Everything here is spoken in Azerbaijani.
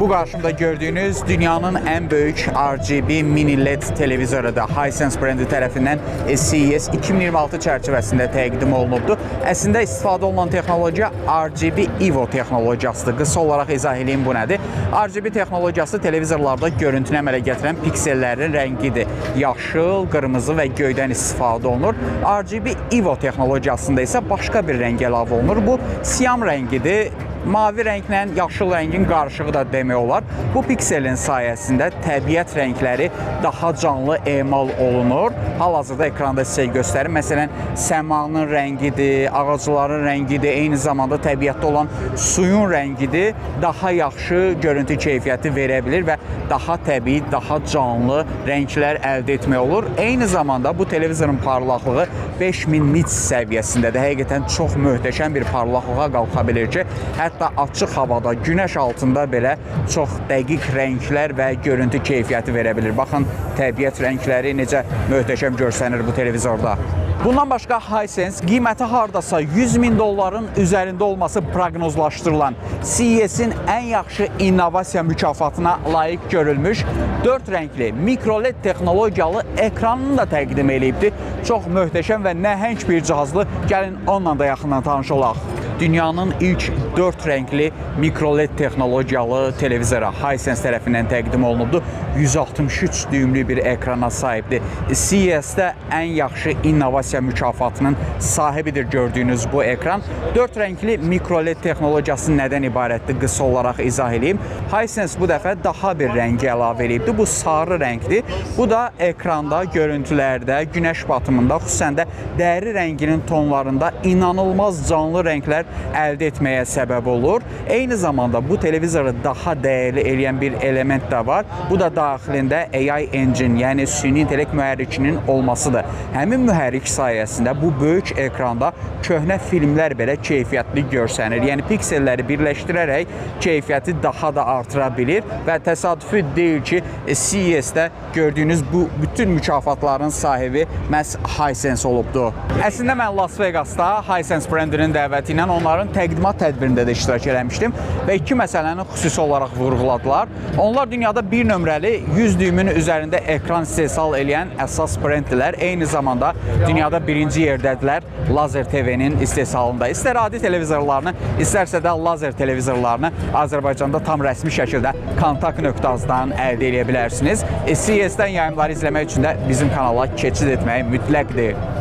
Bu qarşımda gördüyünüz dünyanın ən böyük RGB mini LED televizorudur. Hisense brendi tərəfindən CES 2026 çərçivəsində təqdim olunubdur. Əslində istifadə olunan texnologiya RGB EVO texnologiyasıdır. Qısa olaraq izah eləyim bu nədir? RGB texnologiyası televizorlarda görüntünü əmələ gətirən piksellərin rəngidir. Yaşıl, qırmızı və göydən istifadə olunur. RGB EVO texnologiyasında isə başqa bir rəng əlavə olunur. Bu siam rəngidir. Mavi rənglə yaşıl rəngin qarışığı da demək olar. Bu pikselin sayəsində təbiət rəngləri daha canlı emal olunur. Hal-hazırda ekranda sizə göstərim. Məsələn, səmanın rəngidir, ağacların rəngidir, eyni zamanda təbiətdə olan suyun rəngidir. Daha yaxşı görüntü keyfiyyəti verə bilir və daha təbii, daha canlı rənglər əldə etmək olur. Eyni zamanda bu televizorun parlaqlığı 5000 nits səviyyəsindədir. Həqiqətən çox möhtəşəm bir parlaqlığa qalxa bilir ki, hətta açıq havada, günəş altında belə çox dəqiq rənglər və görüntü keyfiyyəti verə bilir. Baxın, təbiət rəngləri necə möhtəşəm görsənir bu televizorda. Bundan başqa Hisense qiyməti hardasa 100 min dolların üzərində olması proqnozlaşdırılan CES-in ən yaxşı innovasiya mükafatına layiq görülmüş 4 rəngli mikro LED texnologiyalı ekranını da təqdim eləyibdi. Çox möhtəşəm və nəhəng bir cihazlı. Gəlin onunla da yaxından tanış olaq. Dünyanın ilk 4 rəngli mikro LED texnologiyalı televizoru Hisense tərəfindən təqdim olunubdur. 163 düyümlü bir ekrana sahibdir. CES-də ən yaxşı innovasiya mükafatının sahibidir gördüyünüz bu ekran. 4 rəngli mikro LED texnologiyası nədən ibarətdir? Qısa olaraq izah eləyim. Hisense bu dəfə daha bir rəngi əlavə eləyibdi. Bu sarı rəngdir. Bu da ekranda, görüntülərdə, günəş batımında, xüsusən də dəri rənginin tonlarında inanılmaz canlı rənglər əldə etməyə səbəb olur. Eyni zamanda bu televizoru daha dəyərli eləyən bir element də var. Bu da daxilində AI engine, yəni süni intellekt mühərrikinin olmasıdır. Həmin mühərrik sayəsində bu böyük ekranda köhnə filmlər belə keyfiyyətli görsənir. Yəni pikselləri birləşdirərək keyfiyyəti daha da artıra bilir və təsadüfi deyil ki, CES-də gördüyünüz bu bütün mükafatların sahibi məhz Hisense olubdu. Əslində mən Las Vegasda Hisense brendinin dəvəti ilə onların təqdimat tədbirində də iştirak eləmişdim və iki məsələni xüsusi olaraq vurğuladılar. Onlar dünyada bir nömrəli 100 düyümün üzərində ekran istehsal eləyən əsas brenddirlər. Eyni zamanda dünyada birinci yerdədirlər lazer TV-nin istehsalında. İstər adi televizorlarını, istərsə də lazer televizorlarını Azərbaycanda tam rəsmi şəkildə kontakt.az-dan əldə edə bilərsiniz. CES-dən yayımları izləmək üçün də bizim kanala keçid etmək mütləqdir.